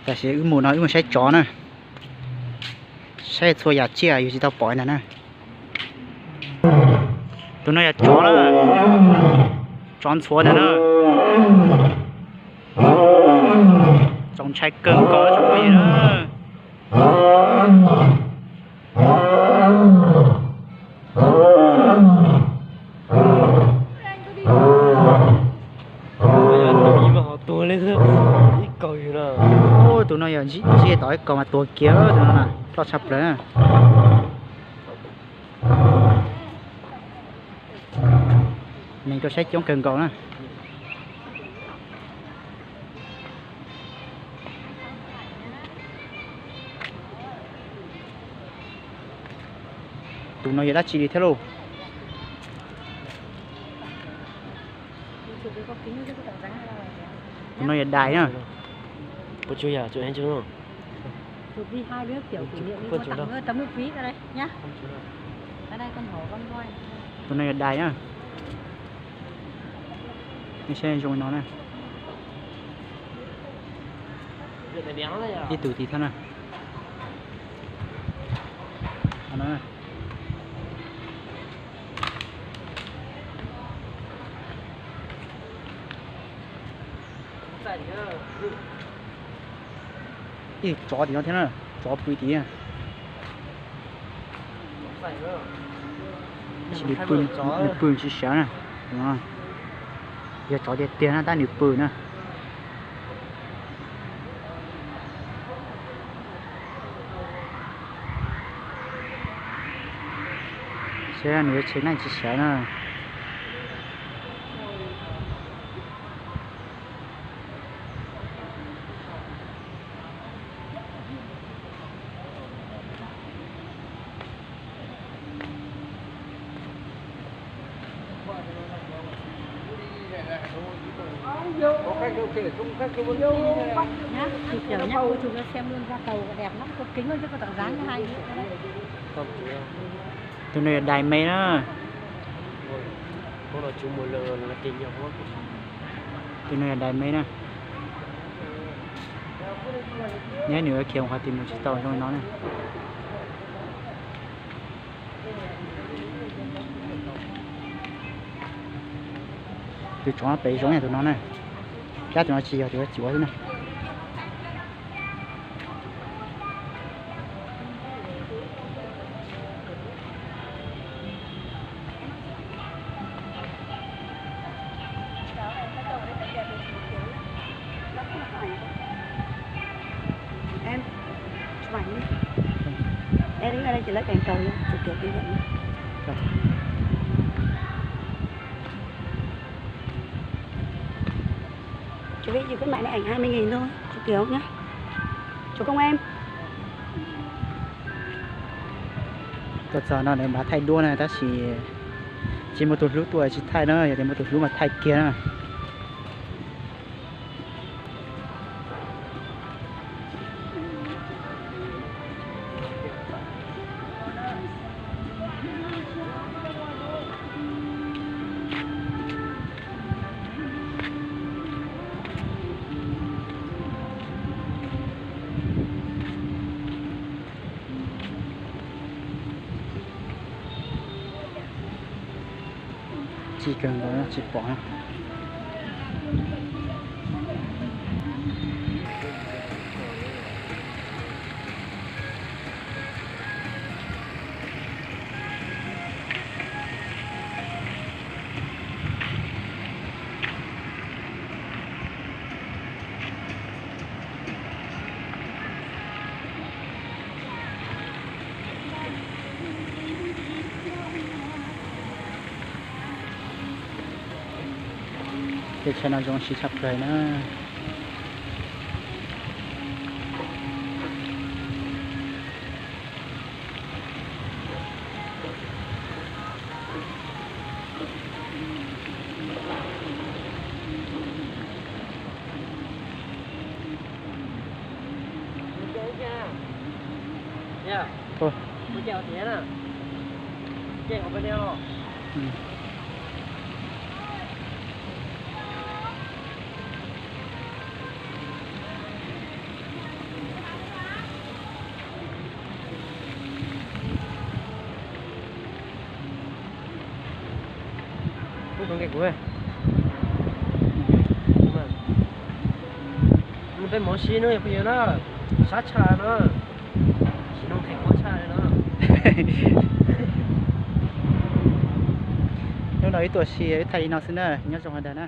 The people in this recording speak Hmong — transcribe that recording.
Tam sim wb mus no wb mus saib tsov na, saib txhua yam tsiaj yus tsis tau pom ntag na. Tus no yog tsov na, tsov ntxhuav ntag na. Txaus ntshai kawg nkaus tsoom phooj ywg na. Tus no yog ntsib tom ib kaus mas tuag kiag tus no na, loj tshaj plaws na. Neeg tuaj saib coob kawg nkaus na. Tus no yog dab tsi li thiab lauj? Tus no yog dais na. Tus no yog dais na. Nej saib zoo no na. Ib tug tid thiab na. Ib tsov tim no thiab na, tsov pw tim. Nws pw tsis sawv na. Yog tsov tiag tiag na tab nws pw na. Saib nws yuav tshem na tsis sawv na. Tus no yog dais me na. Tus no yog dais me na. Neb nws khiav qhov twg mus tsis tau zoo li no na. Tus tsov pem zoo yog tus no na. Kab tus no tsis yog, tus no tsis ua xwb na. Em, chụp ảnh đi. Em đứng ở đây chị lấy đèn cầu nha, chụp kiểu kỷ niệm nhé. Chị Vy, chị cứ mãi này ảnh hai mươi nghìn thôi, chụp kiểu nhá. Chụp không em? Tuaj txog no lawv mam thaij duab na tab sis tsis muaj tus hlub tuaj tsis thaij na, yog tias muaj tus hlub mas thaij kiag na. Tsis kawg nkaus tsis pom na. Tej tshaj no zoo siab tshaj plaws na. Nug kuv, nug peb mov si no yog phooj ywg na, sab tshaj no, sim nug qhia kuv tshaj no. Hnub no wb tuaj si wb thaij li no xwb na, nyob zoo hais dag na.